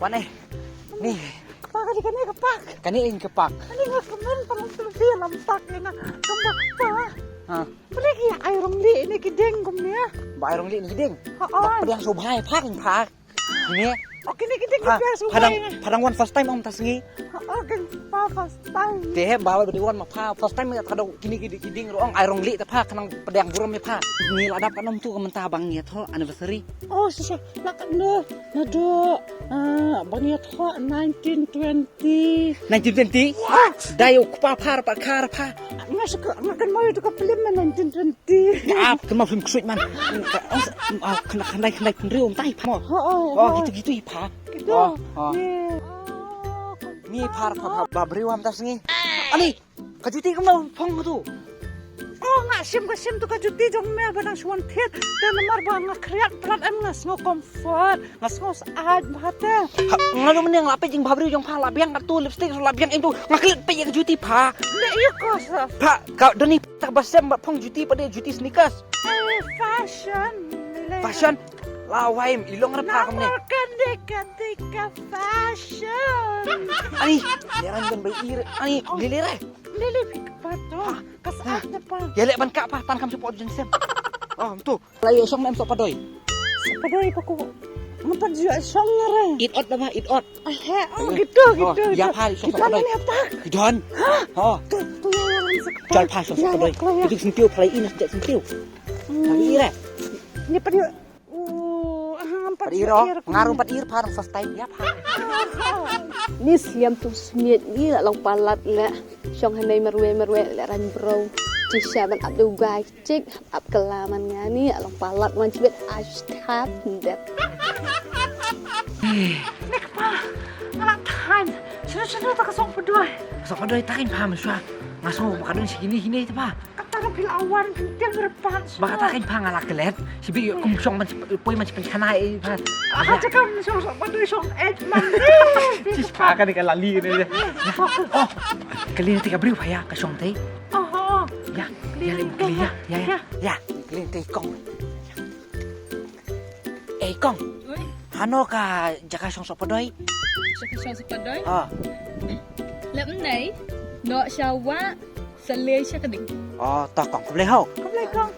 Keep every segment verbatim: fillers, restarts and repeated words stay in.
Wan eh. Ni. Ka pa ka dei kane ka pa. Kane ïa ka pa. Kane nga kmen pa lang tu ïa lam tak ïa nga. Kam ba ka pa. Ha. Pule ki ai rong lieh ine ki dieng kumne. Ba ai rong lieh ine ki dieng. Ha, oi. Ba pdiang shu bhai pa kan pa. Ni. Oh, kine ki dieng ki pdiang shu bhai. Pha dang wan first time ym ta sngi. Ha, oh, kan pa first time. Te he ba ba dei wan ma pha first time ka dei kine ki dieng ruh ong ai rong lieh te pha kan pdiang burom ïa pha. Ni la dap ka nom tu ka mynta ba ngi ïathoh anniversary. Oh, shisha. La ka no. Naduh, ah, ba ngi ïathoh nineteen twenty. Nineteen twenty? What? Dei u kpa pha, pa kha pha. Nga sa ka, nga kynmaw ïa tu ka film nineteen twenty. Ap, kynmaw film ksuid man. Ah, khyndai, khyndai pynriew mynta pha mo. Oh, oh, oh, gitu, gitu pha. Gitu. Oh, oh. Ni pha, pha, pha, ba briew mynta sngi. Ani. Ka juti kumno phong tu? Oh, nga shim, ka shim tu ka juti jong me ba dang shu wan thied. Te namar ba nga khriat palat em, nga sngew comfort, nga sngew syaid bha te. Ha, nga lu mynne nga la peit jingbha briew jong pha, la biang katu lipstick, la biang em tu, nga klet peit ïa ka juti pha. Ne ïa ko sa. Pha, ka doni ta ba sem ba phong juti, pat de juti sneakers. Eh, fashion. Fashion. La wai em, i long ra pha kumne. Namar ka dei, ka dei ka fashion. Ani, ne ran ban bai ir, ani, lele re. Lele phi kpa to. Ka syaid na pa. Ïa leh ban kah pa, tan kham shu poi jingsem. Oh, tu. La ïoh shong ne em soh padoi. Soh padoi pa ko. Ngam pat ju ïoh shong re. It ot da ma, it ot. Ah, he, oh, gitu, gitu. Ïa pha shong soh padoi. Ki don. Oh. Tu, tu ïa ïa lang soh padoi. Jal pha shong soh padoi. Itu sentiw pha lai in sejak sentiw. Pha lai re. Ni pat ïoh. Oh, ah, pat ïoh. Nga ruh pat ïoh pha first time ïa pha. Ni siem tu smiet ni la long palat le. Shong hanei marwei marwei le ran bro. Ti sha ban ap du gai. Cik, ap kala man nga ni, along palat wan chibit, ash tap, dep. Nek pa, nga la thain. Shano shano ta ka song padoi. Ka song padoi ta kan pha mynshuwa. Nga song ba ka don shi kine kine ta pha. Kata ka phi la wan phi tiang repat. Ba kata kan pha nga la klet. Shi bi kum shong man poi man shi pynkhana eh pha. Ah, ta ka shong song padoi shong eh man. Shi pha ka ni ka lali ni. Oh, kali ni ta ka briew pha ïa ka shong te. Oh, oh, oh. Ïa, ïa, ïa, ïa, ïa. Ïa, kling te kong. Eh, kong. Oi. Hano ka jaka shong soh padoi? Jaka shong soh padoi? Ah. Lem nei, noh sha wah, sa lei sha ka ding. Oh, to kong, khublei ho. Khublei kong.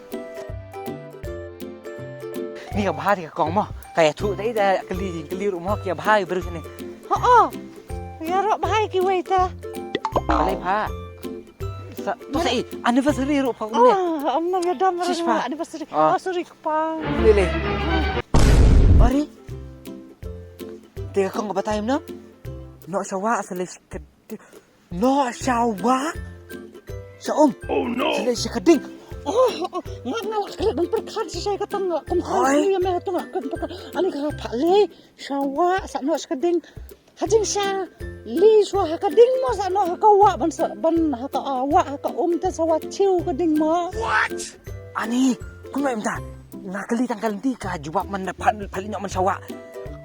Ni ka bha ni ka kong mo. Ka ïathuh te da kylli, kylli ruh mo, ki bha ïa briew shane. Ho, oh. Ïa ruh bha ïa kiwei te. Khublei pha. Sa, to sa i, anniversary ruh pha kumne. Ah, am na ya dam. Sis pha. Anniversary. Ah. Oh, sorry, kpa. Lele. Ari. Te ka kong ka batai em na? Noh sha wah sa lei sha ka ding. Noh sha wah. Sha um. Oh no. Sa lei sha ka ding. Oh, oh, oh. Nga, nga la klet ban pyrkhat shisha ïa kata, nga kum kren shisha ïa me ha tu, nga kum pyrkhat. Ani ka pha lei sha wah sa noh sha ka ding. Ha jingshisha lei shuwa ha ka ding mo sa noh ha ka wah ban sa, ban ha ka, ah, wah ha ka um te sa wah chiew ka ding mo. What? Ani, kumno em ta? Nga kylli tang ka lynti ka jubab man da pha, pha leit noh man sha wah.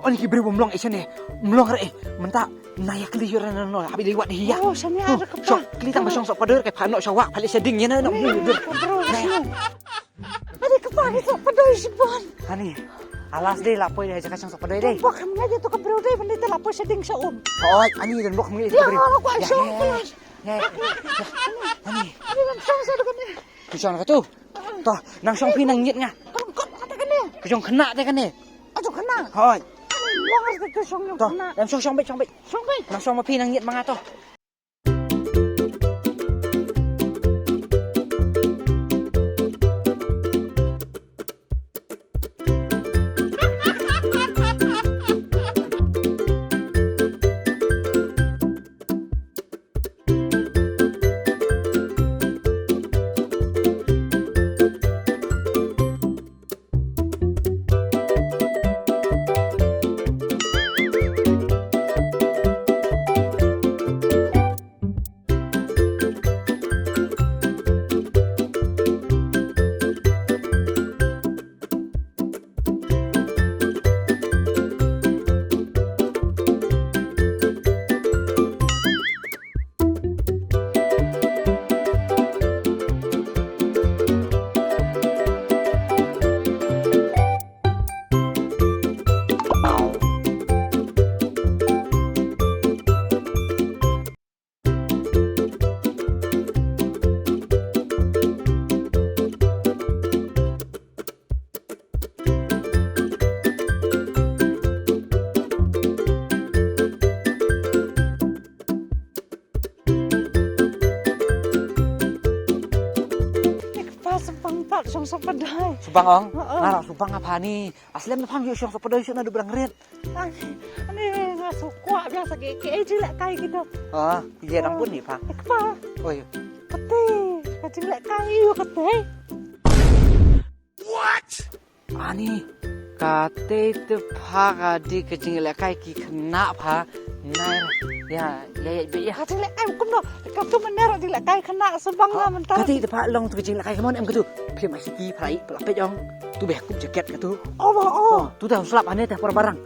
Ani ki briew ba mlong eh shane. Mlong re eh. Mynta na ïa kylli ïa ra na no. Hap leit wad hi ïa. Oh, shane. Shong, kylli tang ba shong soh padoi ka pha noh sha wah, pha leit sha ding ïa na noh. Ade ka pa ni soh padoi shibun. Ani. Alas dei la poi dei jaka shong soh padoi dei. Bok kham ngai tu ka briew dei ban dei te la poi sha ding sha um. Oi, ani don bok kham ngai tu ka briew. Ya, la ko ai shong. Ani. Ani ban shong sa tu kane. Ki shong ka tu. To, nang shong phi nang ñiet nga. Ka long kot kata kane. Ka shong khynnah te kane. Ka shong khynnah. Hoi. Long ar ka shong long khynnah. To, nang shong shong beit shong beit. Shong beit. Nang shong ma phi nang ñiet ma nga to. Shong Sohpadoi. Shu bang ong? Oo. Nga ruh shu bang ha pha ni. Aslem na pham ïoh shong Sohpadoi shu na du brang rit. Ani, ani nga shu kwah biang sa ki, ki jingïalehkai ki tu. Ah, ïa dang bun ni pha. Ek pa. Oi. Kate, ka jingïalehkai ïa kate. What? Ani, kate te pha ka dei ka jingïalehkai ki khynnah pha. Nai, ïa, ïa, ïa, ïa. Ka jingïalehkai kumno? Ka tu mynne ruh jingïalehkai khynnah sa bang la mynta. Kate te pha long tu ka jingïalehkai kumno em ka tu. Phim ai siki pha i pha la peit ong. Tu beh kup jaket ka tu. Oh, oh. Oh, tu te slap ane te por barang.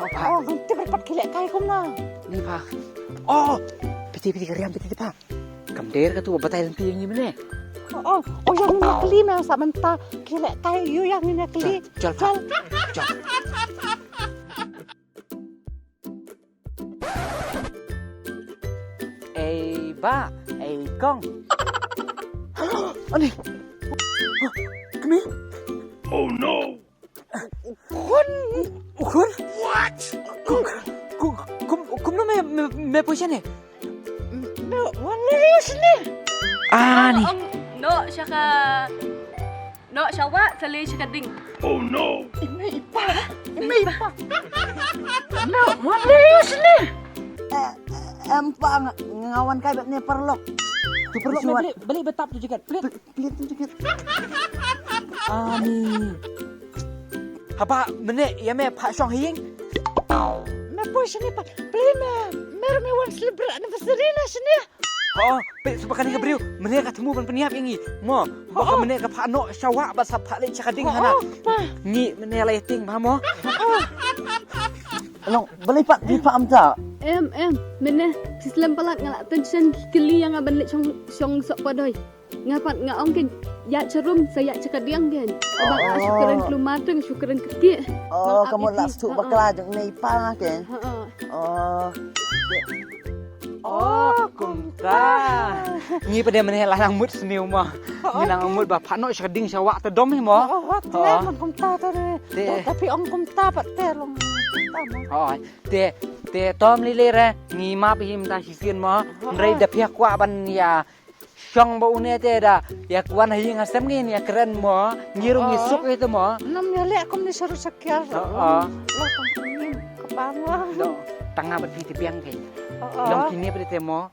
Oh, pha. Oh, ngan tip pat ki lehkai kumno. Ni pha. Oh, piti piti ka riam piti te pha. Kam der ka tu ba batai lynti ïa ngi mynne. Oh, oh, oh, ïa ngin ïa kylli me sa mynta ki lehkai ïa ngin ïa kylli. Jal, jal, jal. Ei bah, ei kong. Ani. Kmie. Oh no. Khun. Khun? What? Kum, kum, kumno me, me, me poi shane? Me wan lei shane. Ani. Ong, no, sha ka, no, sha wah, sa lei sha ka ding. Oh no. I mei i pa, i mei i pa. Me wan lei shane. Eh, eh, em pa nga, nga wan kai bad ne paralok. Tu paralok me beli, beli betap tu jaket. Beli. Pelit tu dikit. Ani. Haba mynne ïa me pha shong ha ïing. Me poi shane pat. Plie me. Me ruh me wan celebrate anniversary na shane. Ho, peit shuwa kane ka briew. Mynne ka thmu ban pynïap ïa ngi. Mo, ba ka mynne ka pha noh sha wah bad sa pha leit sha ka ding hana. Ngi mynne la ïa tieng bha mo. Long, balei pat phi pha am ta? Em, em, mynne phi slem palat nga la tension ki kylli ïa nga ban leit shong, shong Sohpadoi. Nga pat nga ong ke ïa cha rum sa ïa cha ka diang ke. Ba nga shu kren klumar teng shu kren kyrkieh. Oh, ka mut la stuk bakla jong ne i pa ke. Oh. Oh, kumta. Ngi pat de mynne la nang mut sniew mo. Ngi nang mut ba pha noh sha ka ding sha wah te dom hi mo. Oh, te man kumta te. Te phi ong kumta pat te long. Oh, te, te tom lei lei re ngi map hi mynta shisien mo. Hynrei da phi kwah ban ïa shong ba une te da ïa kwah ha ïing ha sem ngin ïa kren mo, ngi ruh ngi suk ïa te mo. Nam ïa leh kum ni saru sakiar. Ka bang wa. Tang nga bad phi te biang ke. Long kine pat te mo.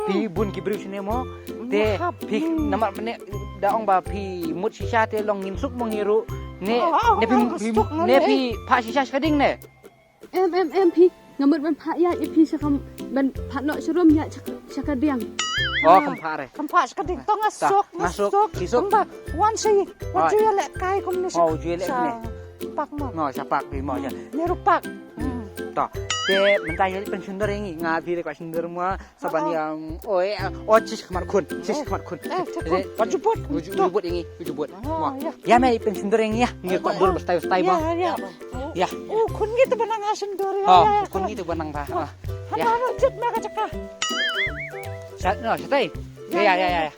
Phi bun ki briew shane mo. Te phi namar ne da ong ba phi mut shisha te long ngin suk mo ngi ruh. Ne, ne phi, ne phi pha shisha sha ka ding ne. Em, em, em, phi. Nga mut ban phah ïa, ïa phi sha kam, ban phah noh sha rum ïa sha, sha ka diang. Oh, kam phah re. Kam phah sha ka diang. To nga suk, nga suk. Ki suk. Tang ba wan sha ïing. Wan ju ïa lehkai kumne sha. Oh, ju ïa lehkai ne. Park mo. Mo, sha park phi mo ïa. Ne ruh park. To. Te mynta ïa pynshyndur ïa ngi, nga phi re kwah shyndur mo. Sa ban ïa, oi, oh, chish khmat khun, chish khmat khun. Eh, chish khun. Wat jubut. Jubut ïa ngi, jubut. Mo. Ïa me pynshyndur ïa ngi ïa. Ngi kwah dur ba style style mo. Ïa. Oh, khun ngi te ba nang nga shyndur ïa. Oh, khun ngi te ba nang ba. Hana jit ma ka jaka. Sha, no, shatai. Ïa, ïa, ïa, ïa.